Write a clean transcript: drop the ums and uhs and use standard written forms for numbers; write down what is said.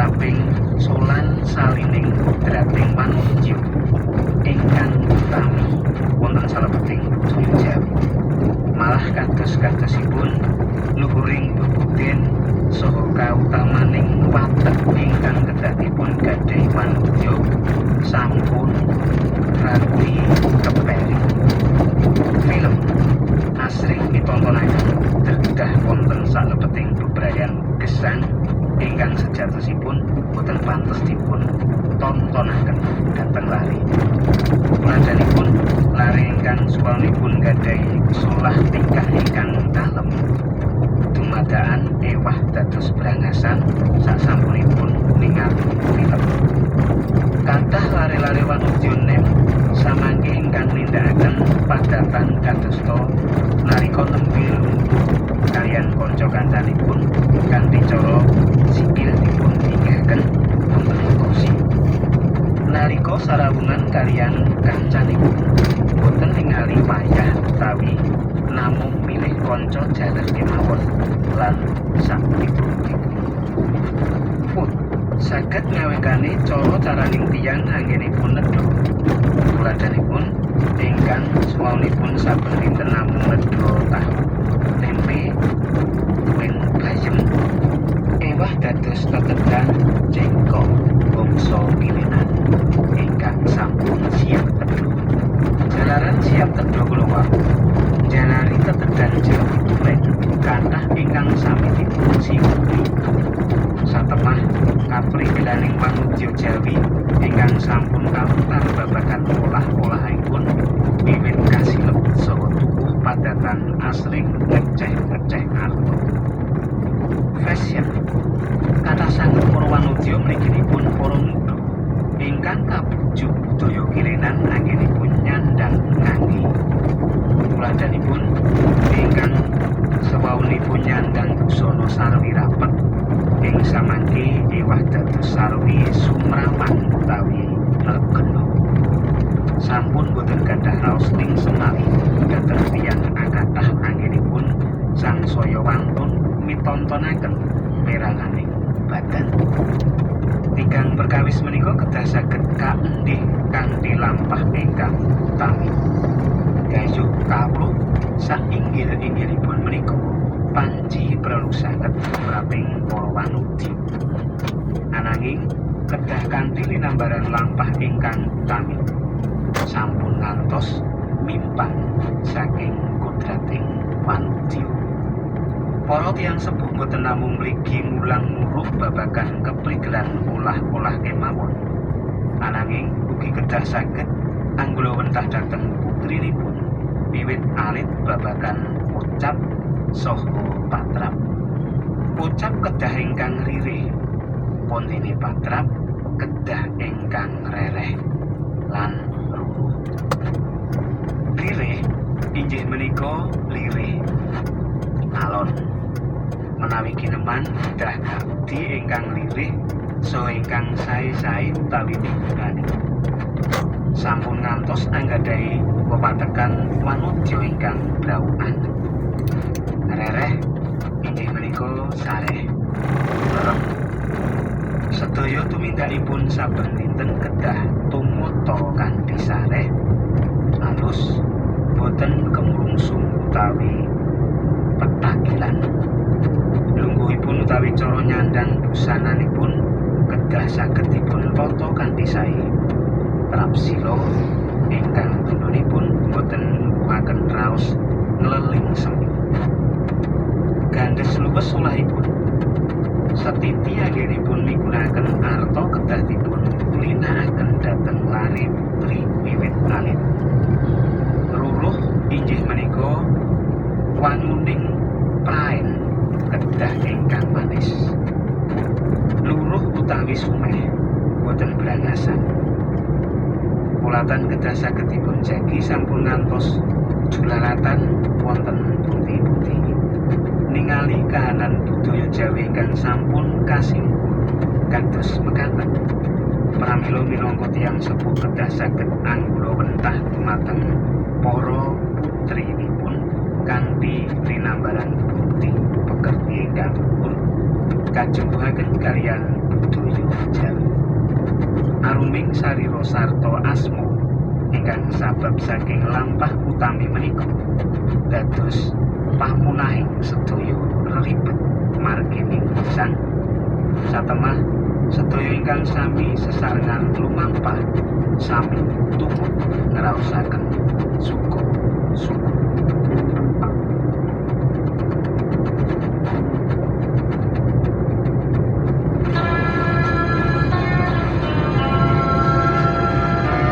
Tumraping solan salining kodrating manudya ingkang utami wonten salebeting budaya Jawi. Malah kados-kadosipun luhuring bebuden saha kautamaning watek ingkang kedah dipun gadhahi manudya sampun radi keperi. Film asring ditontonaken dedah wonten salebeting bebrayan gesang ingkang sejatosipun boten pantes dipun tontonaken dhateng lare. Tuladhanipun lare ingkang suwaunipun gadhahi solah tingkah ingkang kalem dumadakan ewah dados brangasan sasampunipun ningali film. Kathah lare-lare wanodya nem samangke ingkang nindakaken padatan kadosta nalika nembe lungguh kaliyan kanca kancanipun kanthi cara sikil dipun inggahaken wonten kursi. Nalika sarawungan kaliyan kancanipun boten ningali wayah utawi namung milih kanca jaler kemawon lan sapiturutipun. Food saged ngawekane cara caraning tiyang anggenipun nedha. Tuladhanipun ingkang suwaunipun saben dinten namung nedha tahu, tempe, tuwin bayem, ewah dados tetedan cengkok bangsa kilenan ingkang sampun siap tedha. Jalaran siap tedha kula wau njalari tetedan Jawi tulen kathah ingkang sami dipun singkuri. Satemah kaprigelaning wanodya Jawi ingkang sampun kawentar babagan olah-olahipun wiwit kasilep saha tuwuh padatan asring ngeceh-ngeceh arta. Fashion kathah sanget para wanodya mliginipun para muda ingkang kabujuk budaya kilenan anggenipun nyandhang ngangge. Tuladhanipun ingkang sewaunipun nyandhang busana sarwi rapet ing samangke ewah dados sarwi sumrapan utawi legena. Sampun boten gadah raos ningsem malih dhateng tiyang akathah anggenipun sangsaya wantun mitontonaken peranganing badan. Tigang perkawis menika kedah saged kaendih kanthi lampah ingkang utami. Gayuh kawruh sainggil-inggilipun menika panci prelu sanget tumraping para wanodya. Ananging kedah kanthi linambaran lampah ingkang utami. Sampun ngantos mimpang saking kodrating wanodya. Para tiyang sepuh boten namung mligi mulang muruh babagan keprigelan olah-olah kemawon. Ananging ugi kedah saged anggulawentah dhateng putrinipun wiwit alit babagan pocap saha patrap. Pocap kedah ingkang ririh, pondene patrap kedah ingkang rereh lan ruruh. Ririh inggih menika lirih alon. Menawi gineman kedah kaudi ingkang lirih saha ingkang sae-sae utawi migunani. Sampun ngantos anggadhahi wewatekan wanodya ingkang braukan. Rereh inggih menika sareh lerem. Sedaya tumindakipun saben dinten kedah tumata kanthi sareh alus, boten kemrungsung utawi petakilan. Lungguhipun utawi cara nyandhang busananipun kedah saged dipun tata kanthi sae. Trapsila ingkang tundhonipun boten nuwuhaken raos ngleling semi. Gandhes luwes olahipun. Setiti anggenipun migunakaken arta kedah dipun kulinakaken dhateng lare putri wiwit alit. Ruruh inggih menika wanguning praen kedah ingkang manis. Luruh utawi sumeh boten brangasan. Polatan kedah saged dipun jagi sampun ngantos julalatan wonten pundi-pundi. Ningali kahanan budaya Jawi ingkang sampun kasingkur kados mekaten. Pramila minangka tiyang sepuh kedah saged anggulawentah dumateng para putrinipun kanthi linambaran budi pekerti ingkang luhur kajumbuhaken kaliyan budaya. Aruming sarira sarta asma ingkang sabab saking lampah utami menika dados pamunahing sedaya reribet margining gesang. Satemah sedaya ingkang sami sesarengan lumampah sami tumut ngraosaken suka suka.